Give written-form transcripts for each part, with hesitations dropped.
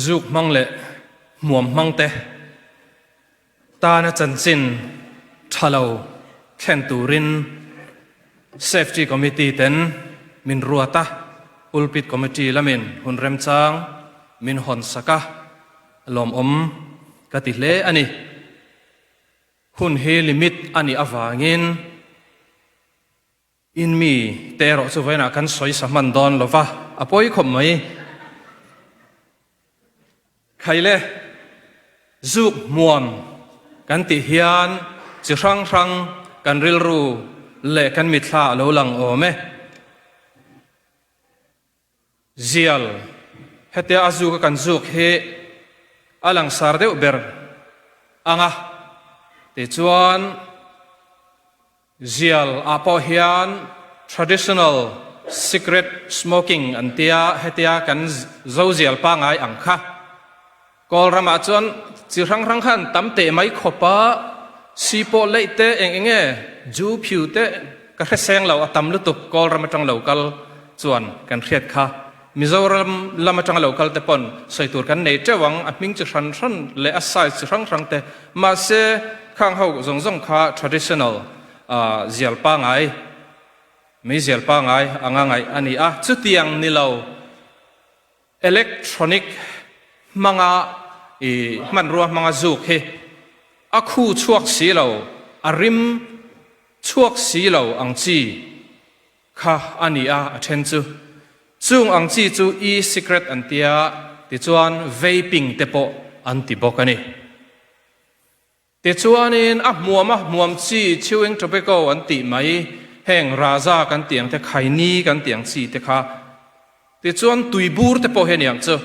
Zuk hmang leh hmuam hmang te tana chanchin tha lo thlen turin Safety Committee ten min ruat a, Pulpit Committee lamin hun remchang min hawn sak a, lawmawm ka ti hle a ni. Hun hi limit a nih avangin In mi te erawh chu vawiinah kan sawi sa hman dawn lo va, a pawi khawp mai. Khaile, zuk hmuam kan tih hian chi hrang hrang kan rilru leh kan mitthla a lo lang awm e. Zial, hetia a zuka kan zuk hi a langsar deuh ber ang a, tichuan zial ah pawh hian traditional cigarette smoking an tia, hetia kan zo zial pangai ang kha. Kawl ramah chuan chi hrang hrang khan tam teh mai khawp a, si pawh leih te eng eng nge ju phiu te ka hre seng lo a tam lutuk Kawl ram atang lo kal chuan kan hriat kha. Mizoram lam atanga lo kal te pawn sawi tur kan nei teuh ang a hming chi hran hran leh a size chi hrang hrang te mahse khang ho zawng zawng kha traditional zial pangai meizial pangai anga ngaih a ni a chutiang ni lo. Electronic hmanga i hmanrua hmanga zuk hi a khu chhuak si lo, a rim chhuak si lo ang chi kha a ni a, a then chu. Chung ang chi chu e-cigarette an tia, tichuan vaping te pawh an ti bawk a ni. Tichuanin a hmuam a hmuam chi chewing tobacco an tih mai, heng raza kan tih ang te, khaini kan tih ang chi te kha. Tichuan tui bur te pawh hi a ni ang chu,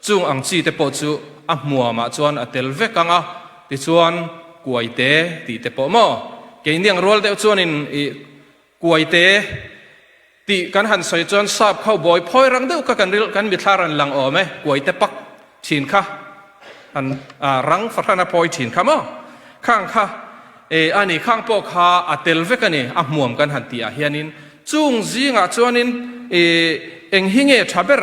chung ang chi te pawh chu a hmuamah chuan a tel vek ang a, tichuan kuai te tih te pawh maw? Keini ang rual deuh chuanin i kuai te Tih kan han sawi chuan sap kho bawi phawi rang deuh kha kan ril kan mithla rawn lang awm e, kuai te pak thin kha han rang fahran a phawi thin kha maw? Khang kha e a ni, khang pawh kha a tel vek a ni, a hmuam kan han tih ah hianin chung zingah chuanin e eng hi nge tha ber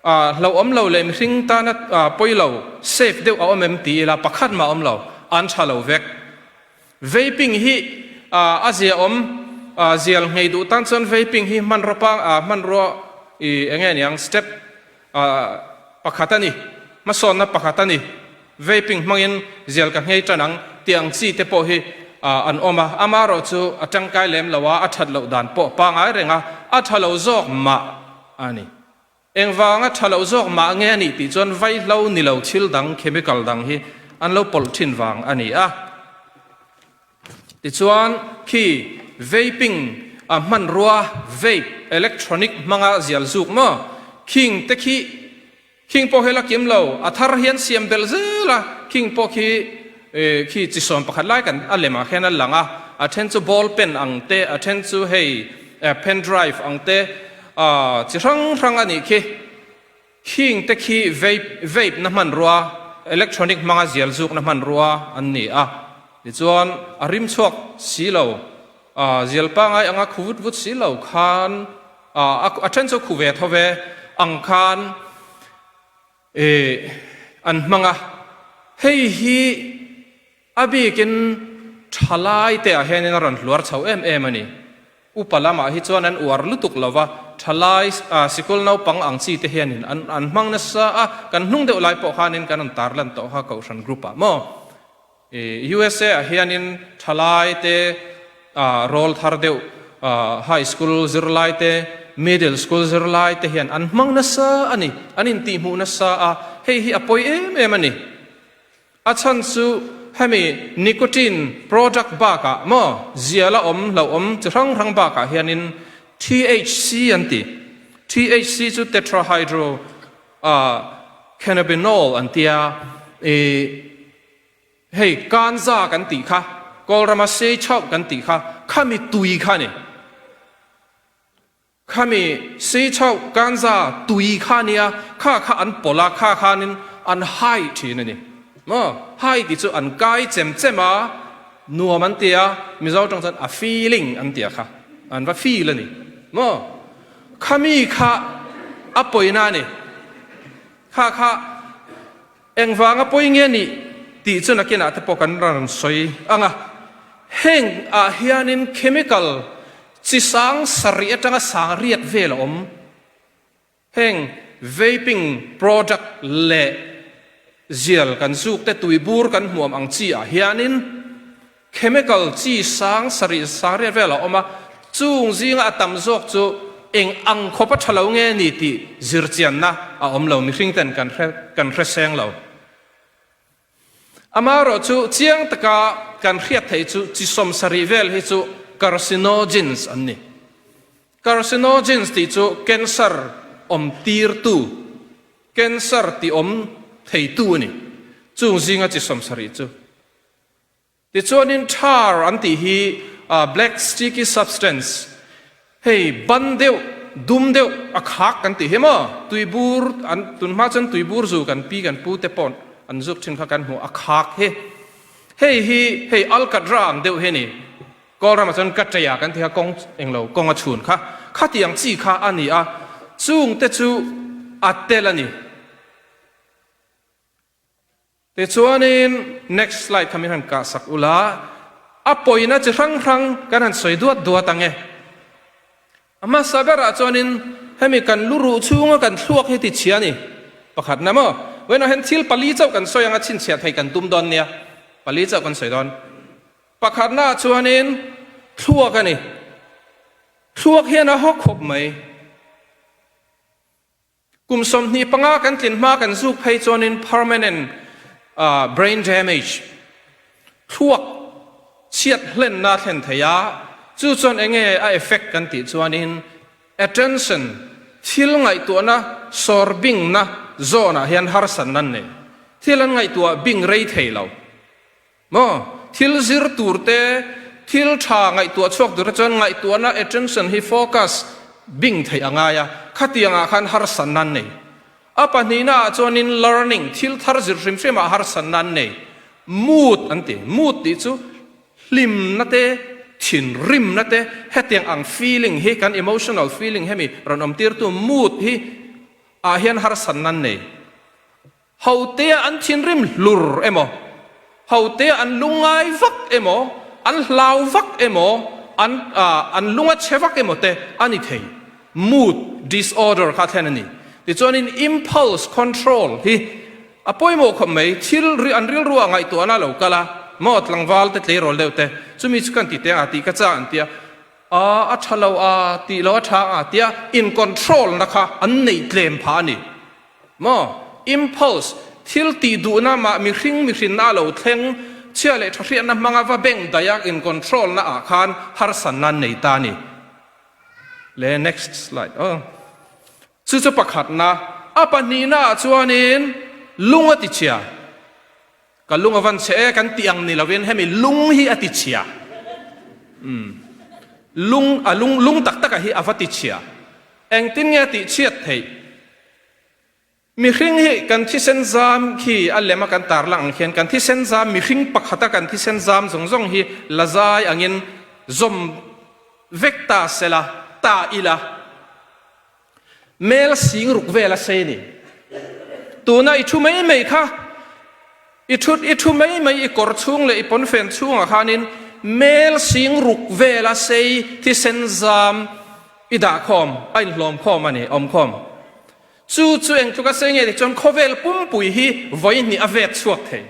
a hlauhawm lo leh mihring tana pawi lo safe deuh a awm em ti ila pakhat mah a awm lo, an tha lo vek. Vaping hi a zia awm, zial nghei duh tan chuan vaping hi hmanraw pang hmanrua i eng nge niang step pakhat a ni, hmasawnna pakhat a ni. Vaping hmangin zial ka nghei tan ang tih ang chi te pawh hi an awm a, amaherawhchu a tangkai lem lo a, a that loh dan pawh pangai reng a, a tha lo zawk mah a ni. Engvanga tha loh zawk mah nge a nih tih chuan vaihlo ni lo thil dang, chemical dang hi an lo pawlh thin vang a ni a. Tichuan khi vaping a hmanrua vape, electronic hmanga zial zuk maw? Khing te khi, khing pawh hi la kim lo, a thar hian siam belh zel a, khing pawh khi khi chi sawm pakhat lai kan a lemah khian a lang a, a then chu ball pen ang te, a then chu hei pen drive ang te, Aw, chi hrang hrang a nih khi. Khing te khi vape, vape na hmanrua, electronic hmanga zial zuk na hmanrua an ni a. Tichuan, a rim chhuak si lo, aw, zial pangai anga khu vut vut si lo khan, aw, a then chu khu ve tho ve ang khan eh an hmang a. Hei hi a bikin thalai te ah hianin a rawn hluar chho em em a ni. Upa lamah hi chuan an uar lutuk lo va, thalai sikul naupang ang chi te hianin an an hmang nasa a, kan hnung deuh lai pawh khanin kan rawn tarlan tawh kha Kohhran group ah maw. USA ah hianin thalai te rawl thar deuh high school zirlai te, middle school zirlai te hian an hmang nasa a ni, an intihhmuh nasa a, hei hi a pawi em em a ni. A chhan chu hemi nicotine product bakah maw zial a awm hlauhawm chi hrang hrang bakah hianin THC an ti. THC chu tetrahydro cannabinol an tia i hei kanza kan tih kha Kawlrama sei chauh kan tih kha khami tui kha a ni. Khami Seichauh Kanza tui kha nia, kha kha an pawlh a, kha khanin an hai thin a ni. Maw? Hai tih chu an kai chem chem a, nuam an ti a, Mizo tawng chuan a feeling an ti a kha, an va feel a ni. Maw? Khami kha a pawina a ni. Kha kha. Engvanga pawi nge nih tih chu nakinah te pawh kan rawn sawi ang a. Heng ah hianin chemical chi sang sarih atanga sang riat vel a awm. Heng vaping product leh zial kan zuk te tuibur kan hmuam ang chi ah hianin Chemical chi sang sarih sang riat vel a awm a, chung zinga a tam zawk chu eng ang khawp a tha lo nge ni tih zirchianna a awm lo, mihring ten kan hre kan hre seng lo. Amaherawh chu chiang taka kan hriat theih chu chi 70 vel hi chu carcinogens an ni. Carcinogens tih chu cancer awm tirtu, cancer ti awm theitu a ni, chung zinga chi 70 chu. Tichuanin tar an tih hi black sticky substance, hei ban deuh, dum deuh a khak kan tih hi maw? Tuibur an tunhma chuan tuibur zu kan pi kan pu te pawh an zuk thin kha kan hmu a khak hi. Hei hi hei alkatra ang deuh hi a ni. Kawlramah chuan Katreia kan ti kha kawng englo kawng a chhun kha khatiang chi kha a ni a, chungte chu a tel a ni. Tichuanin next slide kha min han kah sak ula, a pawina chi hrang hrang kan han sawi duat duat ang e. A hmasa berah chuanin hemi kan lu ruh chhunga kan thluak hi ti chhia a ni pakhatna maw? Vawiinah hian thil pali chauh kan sawi anga chhinchhiah thei kan tum dawn nia, pali chauh kan sawi dawn. Pakhatnaah chuanin thluak a ni. Thluak hian a haw khawp mai. Kum 25 kan tlin hma kan zuk phei chuanin permanent brain damage, thluak chhiat hlenna a thlen thei a, chu chuan eng nge a effect kan tih chuanin attention, thil ngaihtuahna sawr bingna zawnah hian harsatna an nei, thil an ngaihtuah bing rei thei lo. Maw? Thil zir tur te, thil tha ngaihtuah chhuak tur te chuan ngaihtuahna, attention, hi focus, bing theih a ngai a, khatiang ah khan harsatna an nei. A pahnihna ah chuanin learning, thil thar zir hrim hrim ah harsatna an nei. Mood an ti. Mood tih chu hlimna te, thinrimna te, hetiang ang feeling hi kan emotional feeling hemi rawn awm tirtu mood hi ah hian harsatna an nei. Hotea an thinrim hlur emaw, hotea an lungngai vak emaw, an hlau vak emaw, an an lung a chhe vak emaw te a ni thei. Mood disorder kha thlen a ni. Tichuanin impulse control hi a pawimawh khawp mai. Thil ri an rilru ah ngaihtuahna a lo kal a, maw tlangval te tleirawl deuh te, chumi chu kan ti teng a tih ka chak an tia, a a tha lo a tih lo a tha ang a tia in control na kha an neih tlem phah a ni. Maw? Impulse, thil tih duhna mah mihring mihrinna a lo thleng, chhia leh tha hriatna hmanga va beng daih a in control na ah khan harsatna an nei ta a ni. Le next slide aw. Chu chu pakhatna, a pahnihna ah chuanin lung a ti chhia. Ka lung a van chhe e kan tih ang ni lovin hemi lung hi a ti chhia. Umm. Lung a lung lung tak taka hi a va ti chhia. Engtin nge a tih chhiat theih? Mihring hi kan thisen zam khi a lem a kan tarlang ang khian kan thisen zam mihring pakhata kan thisen zam zawng zawng hi la zai angin zawm vek ta sela ta ila. Mel sing ruk vel a sei ni. Tuna i thu mai mai kha, i thut i thu mai mai i kawr chhung leh i pawnfen chhungah khanin mel sing ruk vel a sei thisen zam i dah khawm, a inhlawm khawm a ni, awm khawm. Chu chu eng tluk a sei nge ni chuan khawvel pumpui hi vawihnih a vet chhuak thei.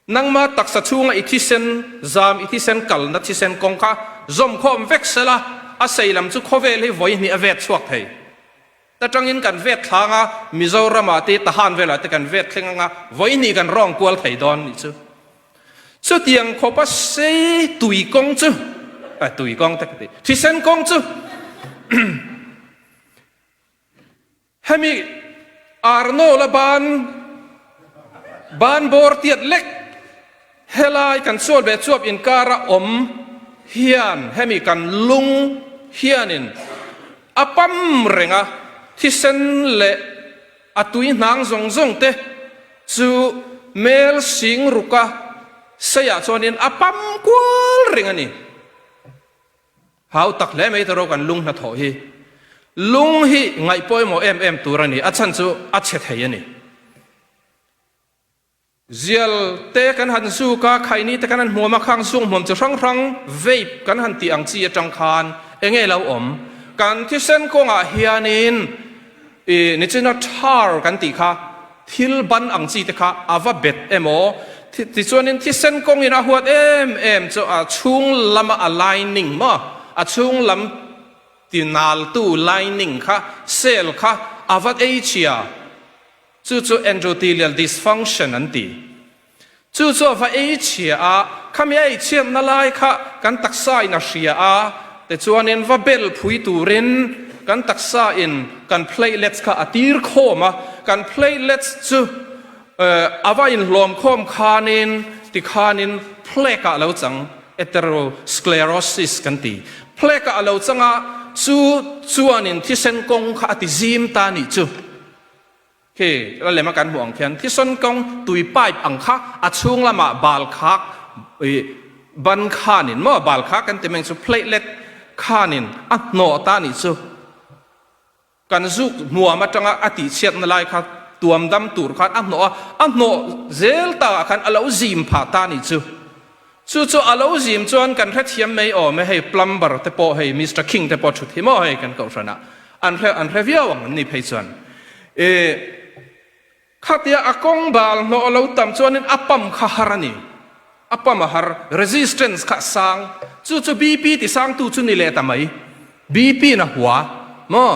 Nangma taksa chhunga i thisen zam, i thisen kalna thisen kawng kha zawmkhawm vek sela, a sei lam chu khawvel hi vawi hnih a vet chhuak thei. Ta tangin kan vet thlang a, Mizoramah te, Tahan velah te kan vet thleng anga vawi hnih kan rawng kual thei dawn nih chu. Chutiang khawpa sei tui kawng chu, tui kawng te ka ti, thisen kawng chu Hemi Arnold-a ban ban bawr tiat lek helai kan sual ve chuap inkara awm hian hemi kan lung hianin a pam reng a, thisen leh a tui hnang zawng zawng te chu mel sing ruka seiah chuanin a pam kual reng a ni. Hau tak hle mai tawrh kan lung hnathawh hi. Lung hi ngaih pawimawh em em tur a ni, a chhan chu a chhe thei a ni. Zial te kan han zuk a, khaini te kan han hmuam a, khang zuk hmuam chi hrang hrang vape kan han tih ang chi atang khan enge lo awm? Kan thisen kawngah hianin i nichina thar kan tih kha thil ban ang chi te kha a va bet emaw? Tichuanin thisen kawngin a huat em em chu a chhung lama a lining maw? A chhung lam tinaltu lining kha cell kha a va ei chhia. Chu chu endothelial dysfunction an ti. Chu chu a va ei chhia a, khami a ei chhiatna lai kha kan taksa in a hria a, tichuanin va bel phui turin kan taksa in kan platelets kha a tir khawm a, kan platelets chu a va inhlawm khawm khanin tikhanin plaque ah a lo chang, atherosclerosis kan ti. Plaque ah a lo chang a, chu chuanin thisen kawng kha a ti zim ta nih chu. Khi la lema kan hmuh ang khian thisen kawng tui pipe ang kha a chhung lamah bal khak ih ban khanin maw bal khak kan ti mai chu platelet khanin a hnawh ta nih chu kan zuk hmuam atanga a tihchhiatna lai kha tuam dam tur khan a hnawh a, a hnawh zel takah khan a lo zim phah ta nih chu. Chu chu a lo zim chuan kan hrethiam mai awm e, hei plumber te pawh hei Mister King te pawh thut hi maw hei kan kohhran ah an hre an hre viau ang an ni phei chuan i khatia a kawng bal hnawh a lo tam chuanin a pump kha har a ni, a pump a har resistance kha a sang chu chu BP ti sang tu chu ni leh ta mai BP in a hua maw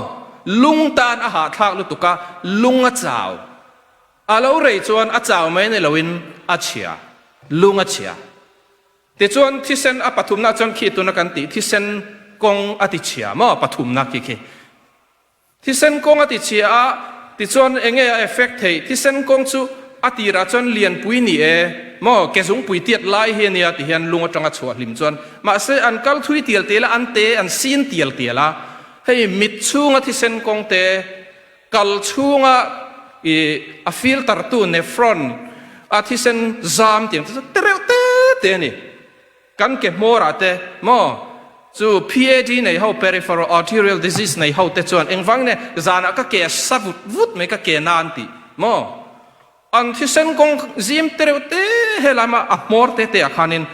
lung tan a hahthlak lutuk a lung a chau. A lo rei chuan a chau mai ni loin a chhia, lung a chhia. Tichuan thisen a pathumna chuan khi tuna kan tih thisen kawng a ti chhia maw pathumna khi khi. Thisen kawng a ti chhia a, tichuan enge a effect thei, thisen kawng chu a tirah chuan lianpui ni e maw, ke zungpui tiat lai hi ania ti hian lung atanga chhuah hlim chuan mahse an kal thui tial tial a, an te an sin tial tial a, hei mit chhunga thisen kawng te, Kal chhunga i a filter tu nephron a thisen zam tiang te chu te reuh te te a ni. Kan ke hmawr ah te maw chu PAD nei ho peripheral arterial disease nei ho te chuan engvang nge zanah ka ke a sa vut vut mai ka ke na an ti maw an thisen kawng zim te reuh te helama a hmawr te te ah khanin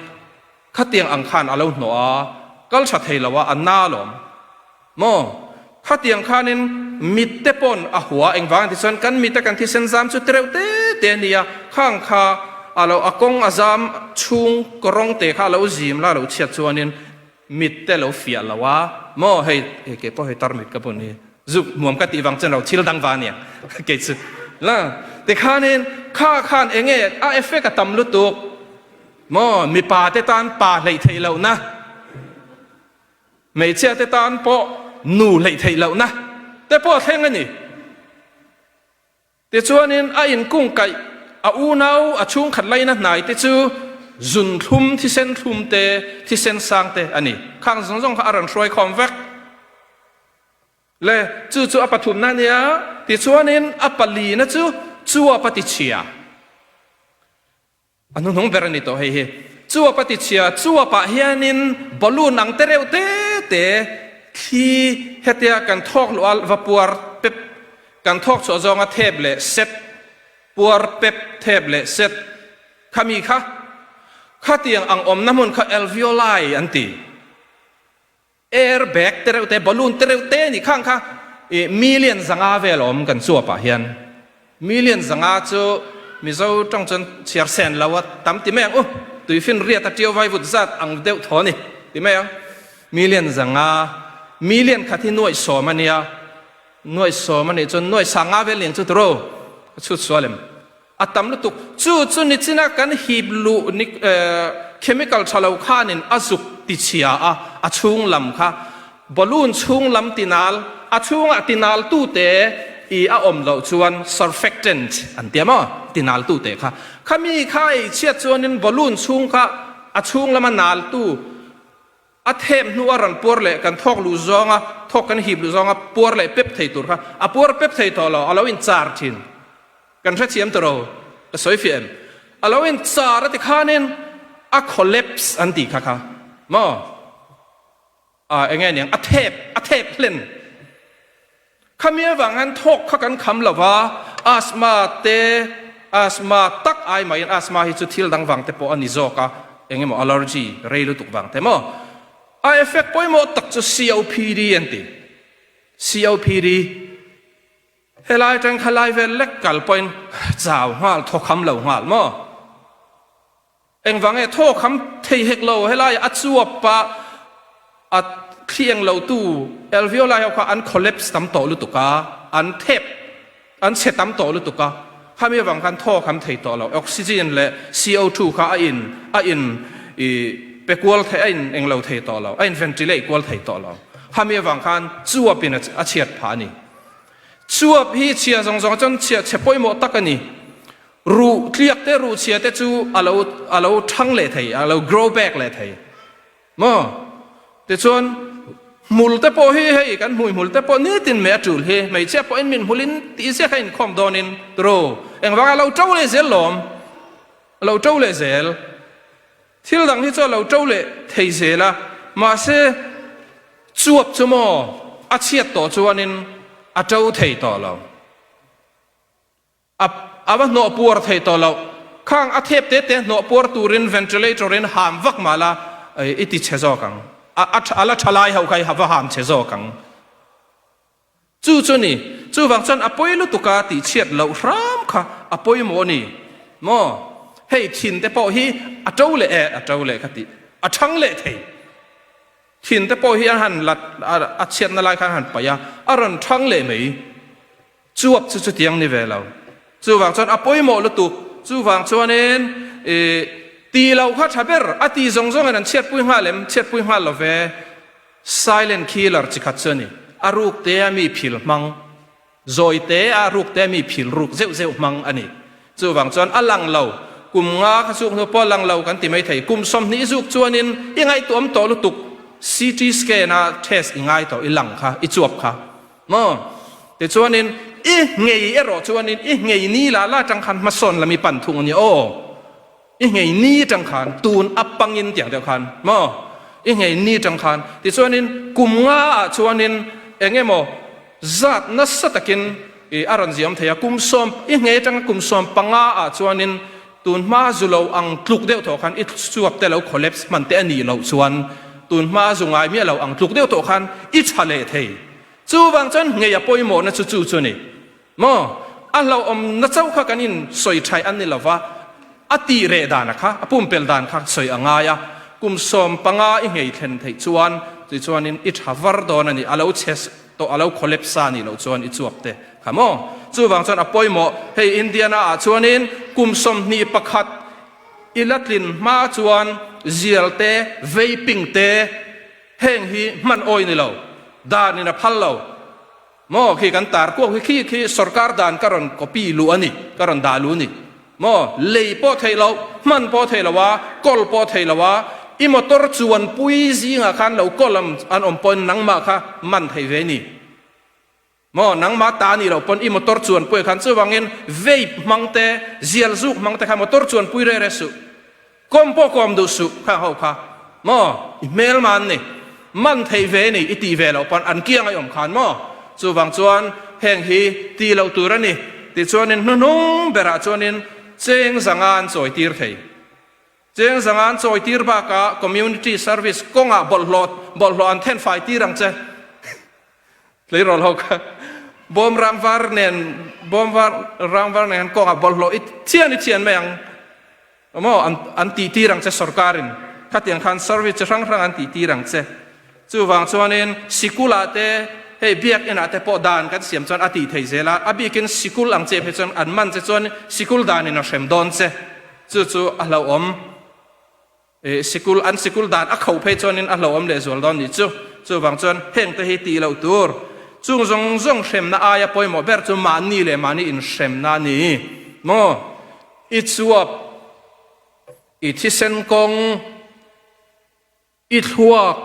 Khatiang ang khan a lo hnawh a, kal tha thei lo a, a na alawm. Maw? Khatiang khanin mit te pawn a hua engvang ti chuan kan mit a kan thisen zam chu tereuh te te a nia, khang kha a lo a kawng a zam chhung kawrawng te kha a lo zim la lo chhiat chuanin mit te lo fiah lo a, maw hei hei kei pawh hei tarmit ka bun hi zuk nuam ka tih vang chuan lo thil dang va ania kei chu la tikhanin kha khan enge a effect a tam lutuk. Maw mipa te tan pa hleih theih lohna, hmeichhia te tan pawh nu hleih theih lohna te pawh a thleng a ni. Tichuanin a inkungkaih a unau a chhungkhat laina hnai te chu zunthlum, thisen thlum te, thisen sang te a ni. Khang zawng zawng kha a rawn hruai khawm vek. Le, chu chu a pathumna a nia. Tichuanin a palina chu chuap a tichhia. A hnuhnung ber a ni tawh hei hi. Chuap a ti chhia, chuapah hianin balloon ang te reuh te te thli hetia kan thawk luh a va puar pep, kan thawk chhuah zawnga thep leh set, puar pep thep leh set khami kha, khatiang ang awmna hmun kha alveoli an ti. Air bag te reuh te, balloon te reuh te nih khang kha i million 500 vel awm kan chuap ah hian. Million 500 chu Mizo tawng chuan chhiar sen lo a tam ti mai ang u. Tuifinriat a ṭio vai vut zat ang deuh thaw a ni ti mai ang. Million 500, million khat hi nuaih sawm a nia, nuaih sawm a nih chuan nuaih sanga vel ning chu tiro ka chhut sual em? A tam lutuk. Chu chu nichina kan hip luh ni chemical tha lo khanin a zuk ti chhia a, a chhung lam kha balloon chhung lam tinal, a chhungah tinal tute i a awm loh chuan surfactant an tia maw, tinal tute kha. Khami kha ei chhiat chuanin balloon chhung kha a chhung lama nal tu a thep hnu a rawn puar leh kan thawk luh zawnga thawk kan hip luh zawnga puar leh pep thei tur kha a puar pep thei tawh lo, a lo inchar thin. Kan hrethiam ta ro, ka sawi fiah em? A lo inchar a ti khanin a collapse an tih kha kha maw? A enge niang a thep, a thep hlen. Khami avang hian thawk kha kan kham lo va, asthma te. Asthma tak ai mahin asthma hi chu thil dang vang te pawh a ni zawk a, eng emaw allergy rei lutuk vang te maw? A effect pawimawh tak chu COPD an ti. COPD helai atang khalai vel lek kal pawhin chau nghal thawkham lo nghal maw? Engvang nge thaw kham thei hek lo helai a chuap a a thli eng lo tu alveoli ho kha an collapse tam tawh lutuk a, an thep an chhe tam tawh lutuk a, khami avang khan thaw kham thei tawh lo, oxygen leh CO2 kha a in a in i pe kual thei a in eng lo thei tawh lo, a in ventilate kual thei tawh lo, khami avang khan chuap in a chhiat phah a ni. Chuap hi chhia zawng zawng ah chuan chhia chhe pawimawh tak a ni. Ruh tliak te ruh chhia te chu a lo a lo thang leh thei, a lo grow back leh thei maw? Tichuan hmul te pawh hi hei kan hmui hmul te pawh nitin mai a tul hi hmeichhia pawhin min hmulin tih ziak a inkhawm dawnin turu engvanga lo to leh zel lawm a lo to leh zel thil dang hi chu a lo to leh thei zel a mahse chuap chu maw a chhiat tawh chuanin a to thei tawh lo. A a va hnawh puar thei tawh loh. Khang a thep te te hnawh puar turin ventilator in ham vak mah la i ti chhe zawk ang. A a a la tha lai ho kha i va ham chhe zawk ang. Chu chu ni. Chuvang chuan a pawi lutuk a tih chhiat loh hram kha a pawimawh a ni maw? Hei thin te pawh hi a to leh e a to leh ka tih a thang leh thei. Thin te pawh hi an han lat a chhiatna lai khan an han paih a, a rawn thang leh mai. Chuap chu chutiang ni ve lo. Chuvang chuan a pawimawh lutuk. Chuvang chuanin i ti lo kha tha ber. A ti zawng zawngin an chhiatpui nghal em? Chhiatpui nghal lo ve. Silent killer chi khat chu a ni. A ruk te a mi phil hmang. Zawi te a ruk te a mi phil ruk zeuh zeuh hmang a ni. Chuvang chuan a lang lo. Kum nga kha zuk hnu pawh a lang lo kan ti mai thei. Kum 20 zuk chuanin i ngaihtuam tawh lutuk. CT scan a test i ngai tawh i lang kha, i chuap kha. Maw? Tichuanin, i ngei erawh chuanin i ngei ni la la atang khan hmasawn lam i pan thung a nia aw. I ngei ni atang khan tun a pangin tiang deuh khan maw? I ngei ni atang khan tichuanin kum nga ah chuanin eng emaw zat nasa takin i a rawn ziam thei a, kum sawm i ngei atanga kum 15 ah chuanin tun hma zu lo ang tluk deuh tawh khan i chuap te lo collapse hman te a nih loh chuan tun hma zu ngai miah lo ang tluk deuh tawh khan i tha leh thei. Chuvang chuan ngei a pawimawhna chu chu chu a ni maw? A hlauhawmna chauh kha kan in sawi thaih an ni lova, a tih reh dana kha, a pumpelh dan kha sawi a ngai a. Kum 15 i ngei thlen theih chuan tichuanin i tha var dawn a ni, a lo chhe tawh, a lo collapse sa nih loh chuan i chuap te kha maw? Chuvang chuan a pawimawh, hei Indiana ah chuanin kum 21 i la tlin hma chuan zial te, vaping te, Heng hi hman awi ni lo, dan in a phal lo maw? Khi kan tar kuak hi khi khi sorkar dan ka rawn copy luh a ni, ka rawn dah luh a ni maw? Lei pawh theih loh, hman pawh theih loh a, kawl pawh theih loh a, i motor chuanpui zingah khan lo kawl an awm pawhin nangmah kha man theih ve ni. Maw nangmah ta nih loh pawn i motor chuanpui ah khan chuvangin vape hmang te, zial zuk hmang te kha motor chuanpui reh reh suh. Kawm pawh kawm duh suh khang ho kha. Maw i hmel man ni. Man theih ve ni i tih ve loh pawn an kiang a i awm khan maw. Chuvang chuan heng hi tih loh tur a ni. Tichuanin hnuhnung berah chuanin cheng zanga an chawi tir thei. Cheng zanga an chawi tir bakah community service kawngah bawlhhlawh bawlhhlawh an thenfai tir ang che. Tleirawl ho kha bawm rang var nen bawm var rang var nen kawngah bawlhhlawh i chian i chian mai ang maw an an tih tir ang che sorkarin khatiang khan service chi hrang hrang an tih tir ang che chuvang chuanin sikulah te hei biakinah te pawh dan kan siam chuan a tih thei zel a a bikin sikul ang che phei chuan an man che chuan sikul danin a hrem dawn che chu chu a hlauhawm. Sikul, an sikul dan a kho phei chuanin a hlauhawm lehzual dawn nih chu. Chuvang chuan heng te hi tih loh tur. Chung zawng zawng hremna aia pawimawh ber chu mahni leh mahni inhremna a ni maw? I chuap, i thisen kawng, i thluak,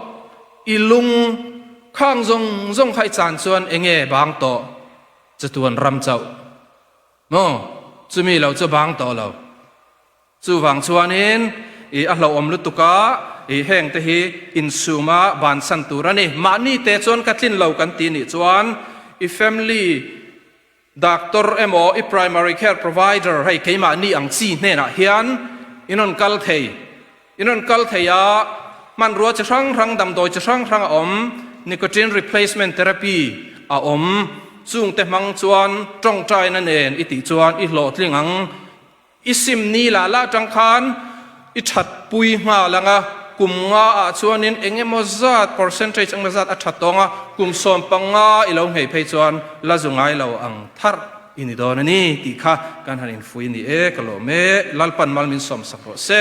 i lung, khang zawng zawng kha i chan chuan enge bang tawh? Chatuan ram chauh maw? Chumi lo chu bang tawh lo. Chuvang chuanin i a hlauhawm lutuk a, i heng te hi insum a bansan tur a ni. Mahni te chuan ka tlin lo kan ti nih chuan i family. Doctor emaw i primary care provider hei keimahni ang chi hnenah hian in rawn kal thei. In rawn kal thei a, hmanrua chi hrang hrang, damdawi chi hrang hrang a awm, nicotine replacement therapy a awm. Chungte hmang chuan tawngtaina nen i tih chuan i hlawhtling ang. I sim ni lah lah atang khan i that pui nghal ang a, kum nga ah chuanin eng emaw zat percentage eng emaw zat a that tawng a, kum 15 i lo nghei phei chuan la zu ngai lo ang tharh i ni dawn a ni tih kha kan han infui a ni e, ka lawm e, Lalpan mal min sawm sak rawh se.